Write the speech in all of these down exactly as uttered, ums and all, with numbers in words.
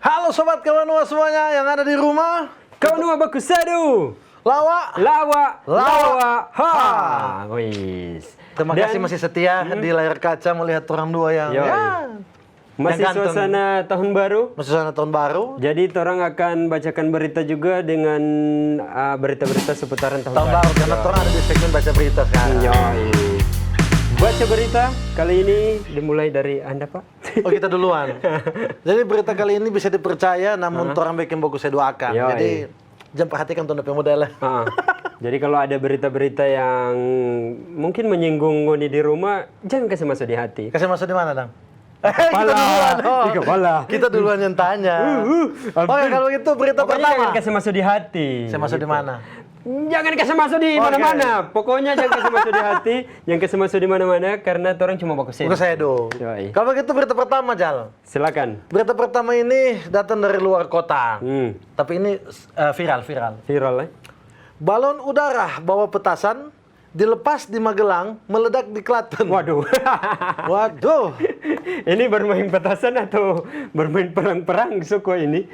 Halo sobat Kawanua semuanya yang ada di rumah. Kawanua baku sadu. Lawa. Lawa. Lawa. Lawa. Ha. Ha. Wis. Terima kasih masih setia di layar kaca melihat orang dua yang, ya, masih ganteng. Suasana tahun baru. Masih suasana tahun baru. Jadi, torang akan bacakan berita juga dengan, ah, berita-berita seputaran tahun baru. Tahun baru, karena torang ada di segmen baca berita sekarang. Yoi. Baca berita kali ini dimulai dari Anda, Pak. Oh, kita duluan. Jadi, berita kali ini bisa dipercaya, namun torang bikin baku seduakan. Yoi. Jadi, jang perhatikan tu depe model. Ah. Jadi, kalau ada berita-berita yang mungkin menyinggung ngoni di rumah, jangan kase maso di hati. Kase maso di mana, dang? Kita duluan, oh. Di kepala. Kita duluan yang tanya. Uh, uh, oke, kalau gitu berita pertama. Pokoknya jangan kase maso di hati. Kase maso di mana? Jangan kase maso di mana-mana. Pokoknya jangan kase maso di hati, jangan kase maso di mana-mana, karena torang cuma baku sedu. Baku sedu. Yoi. Kalau begitu berita pertama, Jal. Silakan. Berita pertama ini datang dari luar kota. Hmm. Tapi ini, eh, viral, viral. Viral, eh? Balon udara bawa petasan dilepas di Magelang, meledak di Klaten. Waduh. Waduh. Ini bermain petasan atau bermain perang-perang suko ini?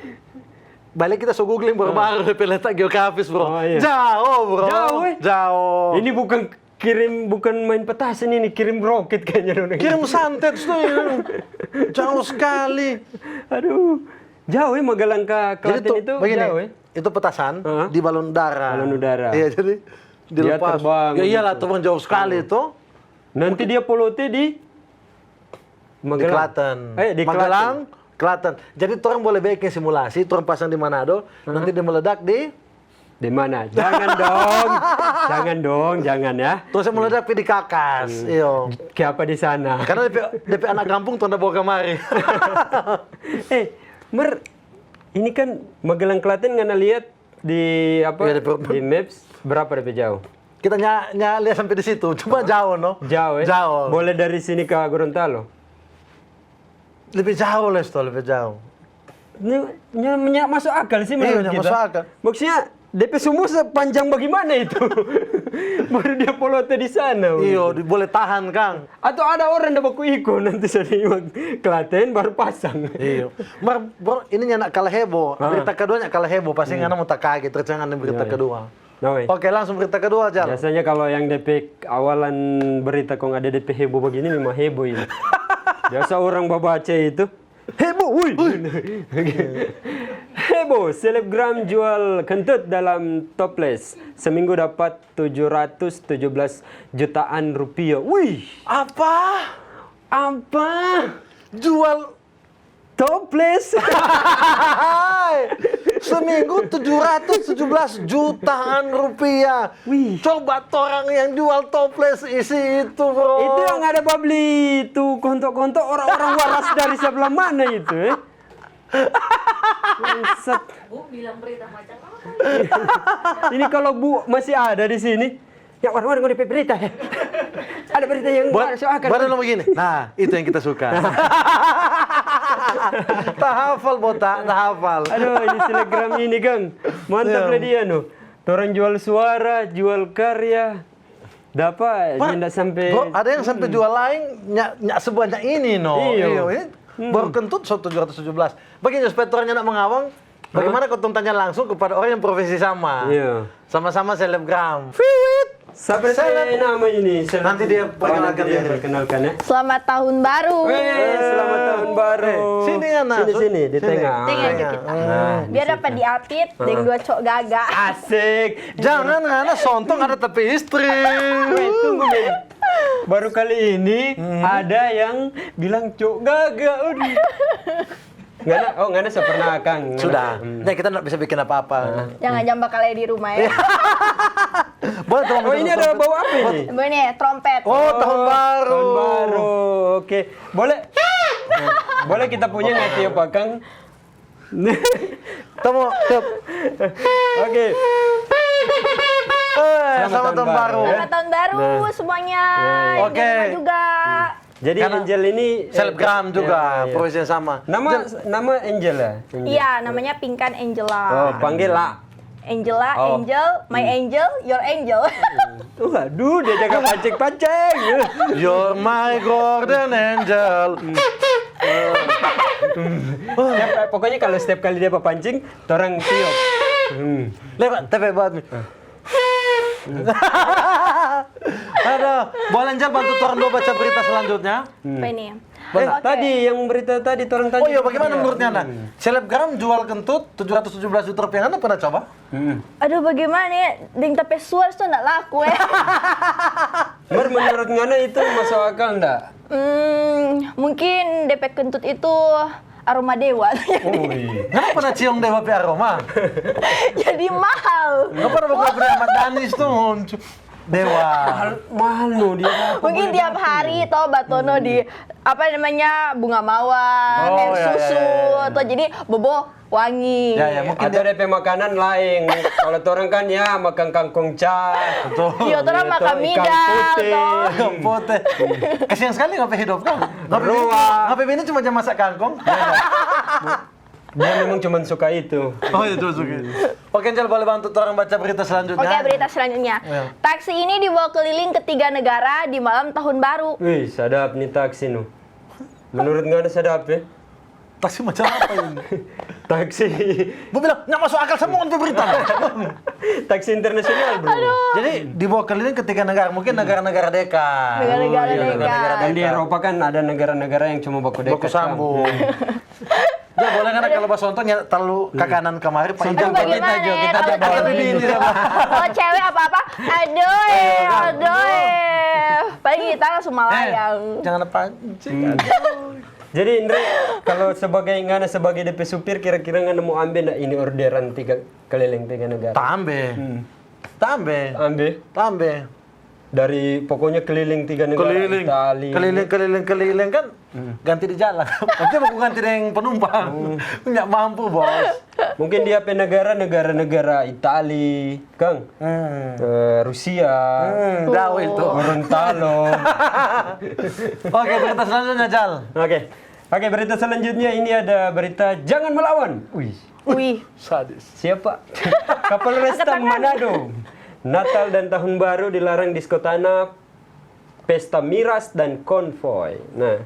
Balik kita so googling baru-baru, depe letak geografis, bro. Oh, iya. Jauh, bro. Jauh, eh? Jauh. Ini bukan kirim, bukan main petasan ini, kirim roket kayaknya dong. Kirim santet tuh, ya. Jauh sekali. Aduh, jauh ya Magelang ka Klaten itu, jauh ya. Itu petasan di balon udara. Balon udara. Iya, jadi dilepas. Dia terbang. Ya iyalah, terbang jauh sekali tuh. Nanti dia polote di Magelang. Di Klaten. Eh, di Magelang, Klaten. Jadi, torang boleh bikin simulasi, torang pasang di Manado, nanti dia meledak di... Di mana? Jangan dong. Jangan dong, jangan ya. Terus yang meledak pi di Kakas, iyo. Kiapa di sana? Karena depe, depe anak kampung torang bawa kamari. Eh, Mer, ini kan Magelang Klaten ngana lihat di apa? Iya, di maps, berapa depe jauh? Kita nya, nya lihat sampai di situ, cuma jauh, no? Jauh, eh? Jauh. Boleh dari sini ke Gorontalo? Lebih jauh, Lesto, lebih jauh. Nya, nya, nya masuk akal sih menurut kita. Iya, nya masuk akal. Maksudnya, depe semua sepanjang bagaimana itu? Baru dia polote di sana. Iyo, boleh tahan, kang. Atau ada orang da baku iko nanti so di Klaten baru pasang. Iyo. Mar, bro, ini nya nak kalah heboh. Berita kedua nya kalah heboh, pasti ngana mo takage, terus ngana berita kedua. Oke, langsung berita kedua, Jal. Biasanya kalau yang depe awalan berita kong ada depe heboh begini memang heboh ini. Biasa orang babaca itu, heboh, woi. Heboh, selebgram jual kentut dalam toples. Seminggu dapat tujuh ratus tujuh belas jutaan rupiah. Wih. Apa? Apa? Jual toples. Seminggu tujuh ratus tujuh belas jutaan rupiah. Wih. Coba torang yang jual toples isi itu, bro. Itu yang ada babli itu konto-konto orang-orang waras dari sebelah mana itu, eh? Bangsat. Bu bilang berita macam apa? Ini kalau Bu masih ada di sini, ya, orang-orang udah berita, ya. Ada berita yang baru, silakan. Baru begini. Nah, itu yang kita suka. Tak hafal, botak, tak hafal. Aduh, ini selebgram ini, Kang. Mantap lah dia, no. Torang jual suara, jual karya. Dapa, nyanda sampe. Bro, ada yang sampe jual lain, nya, nya sebanyak ini, no. Iyo. Iyo, ini baru kentut so tujuh ratus tujuh belas. Bagini, supaya torang nyanda mengawang, bagaimana kong tong tanya langsung kepada orang yang profesi sama? Iyo. Sama-sama selebgram. Fiwit! Sapa nama ini? Nanti dia perkenalkan diri. Perkenalkan, ya. Selamat tahun baru. Weh, selamat tahun baru. Eh, sini, Ana. Sini, sini, di tengah. Tengah dikit. Nah, biar dapat diapit deng dua cok gaga. Asik. Jangan, ngana sontong ada tapi istri. Weh, tunggu, men. Baru kali ini ada yang bilang cok gaga. Aduh. Ngana, oh, ngana so pernah, Kang. Ngana, sudah. Hmm. Nah, kita nggak bisa bikin apa-apa. Jangan jamba kali di rumah, ya. Boleh, tolong. Oh, ini ada bau apa ini? Boleh nih, trompet. Oh, tahun baru. Tahun baru. Oke. Boleh. Boleh kita punya nggak tiup, Kang? Temu, tiup. Oke. Eh, selamat tahun baru. Selamat tahun baru semuanya. Oke. Di rumah juga. Jadi Angel ini selebgram juga, profesi yang sama. Nama, nama Angel ya? Iya, namanya Pinkan Angela. Oh, panggil lah. Angela, Angel, my angel, your angel. Tuh, aduh, dia jaga pancing-pancing. You're my golden angel. Setiap, pokoknya kalau setiap kali dia papancing, torang tiop. Hmm. Lewat, tapi buat mi. Aduh, boleh Jal bantu torang dua baca berita selanjutnya? Apa ini? Eh, tadi yang berita tadi torang tanya. Oh iya, bagaimana menurut Ngana? Selebgram jual kentut tujuh ratus tujuh belas juta rupiah, Ngana pernah coba? Hmm. Aduh, bagaimana ya? Deng ta pe suara tu ndak laku ya. Mar, menurut Ngana itu masuk akal ndak? Hmm, mungkin de pe kentut itu aroma dewa. Oh iya. Ngana pernah ciong dewa pe aroma? Jadi mahal. Ngana pernah bawa beli Ahmad Danis tu? Dewa. Mahal, mahal no dia. Mungkin tiap hari to batono di apa namanya, bunga mawar, Oh, air ya, ya, susu, ya, ya. Atau jadi bobo wangi. Ya, ya, mungkin Atau dia pe makanan lain. Kalau torang kan ya makan kangkong ca. Betul. Iya, torang Iya, makan to, ikan midang, putih. to. Pote. Kasihan sekali ngape hidup kan? Ngape bini, Roa. ngape bini cuma jam masak kangkong? Dia memang cuma suka itu. Oh itu suka. Oke, Jal, boleh bantu orang baca berita selanjutnya? Oke, berita selanjutnya. Ya. Taksi ini dibawa keliling ke tiga negara di malam tahun baru. Wih, sadap nih taksi no. Menurut Ngana sadap ya? Taksi macam apa ini? Taksi. Gue bilang, nggak masuk akal semua untuk berita. Taksi internasional, bro. Jadi dibawa keliling ke tiga negara, mungkin negara-negara dekat. Negara-negara Oh, iya, dekat. Dan di Eropa kan ada negara-negara yang cuma baku dekat. Baku sambung. Ya, boleh kan kalau bahas nonton ya terlalu ke kanan kemari, Pak Sonton Ijang. Aduh, bagaimana kita ya? juga Kalau tak bawa cewek, ini. kalau cewek apa-apa, aduh, aduh. Paling kita langsung Eh, malayang. jangan pancing. Jadi Indre, kalau sebagai Ngana sebagai D P supir, kira-kira Ngana mau ambil ndak ini orderan tiga keliling tiga negara? Tambe. Hmm. Tambe. Ambil Tambe. Dari pokoknya keliling tiga negara, Keliling. Itali. Keliling, keliling, keliling kan. Hmm. Ganti di jalan. Nanti mau ganti dengan penumpang. Nggak mampu, Bos. Mungkin dia pe negara, negara-negara Itali, Kang. Hmm. Eh, Rusia, Hmm, jauh itu. Gorontalo. Oke, berita selanjutnya, Jal. Oke. Oke, berita selanjutnya ini ada berita jangan melawan. Wih. Wih, Sadis. Siapa? Kapolresta Manado. Natal dan Tahun Baru dilarang disko tanah, pesta miras dan konvoi. Nah,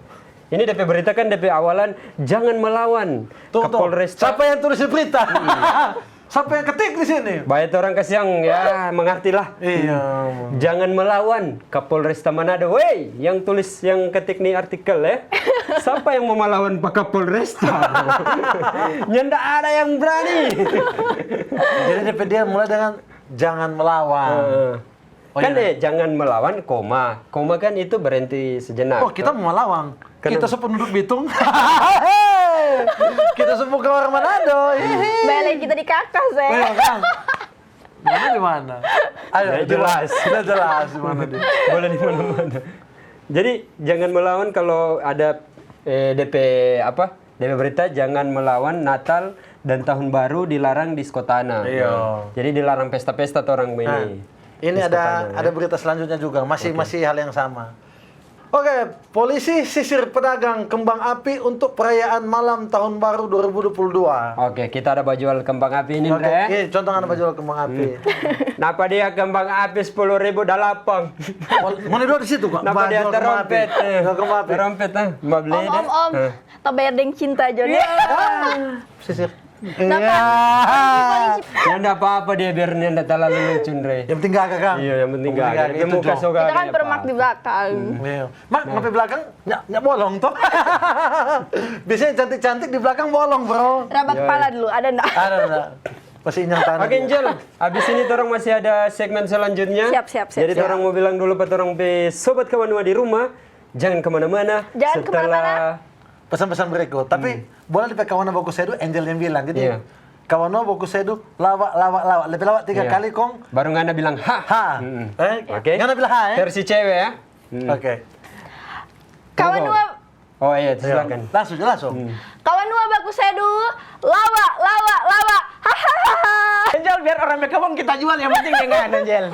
ini D P berita kan D P awalan jangan melawan. Tuh, tuh. Kapolresta. Siapa yang tulis berita? Siapa yang ketik di sini? Baik orang kasiang ya mengerti lah. Iya. Jangan melawan Kapolresta Manado. Woi, yang tulis, yang ketik nih artikel ya. Siapa yang mau melawan Pak Kapolresta? Nyanda ada yang berani. Jadi D P dia mulai dengan jangan melawan. Eh, Oh, kan iya. Eh, jangan melawan koma. Koma kan itu berhenti sejenak. Oh, kita mau melawan. Kenapa? Kita so penduduk Bitung. Kita so bukan orang Manado. Hihi. Balik kita di kakas ya. Ayo, Kang. Mana di mana? Ayo, Ya, di mana? jelas. Udah jelas di mana dia. Boleh di mana-mana. Jadi jangan melawan kalau ada eh, D P apa? D P berita jangan melawan Natal dan Tahun Baru dilarang disko tanah. Iya. Jadi dilarang pesta-pesta tuh orang Nah, ini. ini Disko ada tanah, ada ya. Berita selanjutnya juga, masih masih hal yang sama. Oke, polisi sisir pedagang kembang api untuk perayaan malam tahun baru dua ribu dua puluh dua. Oke, kita ada bajual kembang api ini, Oke, Ndre. ini contoh ada bajual kembang api. Napa dia kembang api sepuluh ribu dalapang? Mana dua di situ kok? Napa dia Bajual kembang api. terompet? Eh. Jual kembang api. Terompet, ah, babli Om, deh. om, om, Eh. tabayar deng cinta jo nih. Sisir. Napa? Ya ndak apa-apa dia biar dia ndak terlalu lucu, Ndre. Yang penting gagah, Kang. Iya, yang penting gagah. Dia Itu muka jong. so Kita gagah, kan ya, permak Pak. di belakang. Iya. Mak, ngapain belakang? Nyak, nyak bolong toh. Biasanya cantik-cantik di belakang bolong, bro. Raba kepala dulu, ada ndak? Ada, ada. Pasti inyang tanah. Oke, Angel. Abis ini torang masih ada segmen selanjutnya. Siap, siap, siap, Jadi siap. torang mau bilang dulu pa torang pe sobat kawanua di rumah, jangan kemana-mana. Jangan Setelah kemana-mana. Pesan-pesan berikut. Tapi boleh di kawan baku sedu, Angel yang bilang. Jadi Iya. kawan baku sedu, lawa, lawa, lawa. Lebih lawa tiga Iya. Kali kong. Baru ngana bilang ha. Ha. Mm-mm. Eh? Oke. Ngana bilang ha, eh? Versi cewek ya. Hmm. Oke. Kawanua, Oh iya, Ayo. silakan. Langsung, langsung. Hmm. kawanua baku sedu, lawa, lawa, lawa. Hahaha. Angel, biar orang bekawan kita jual, yang penting dengan Angel.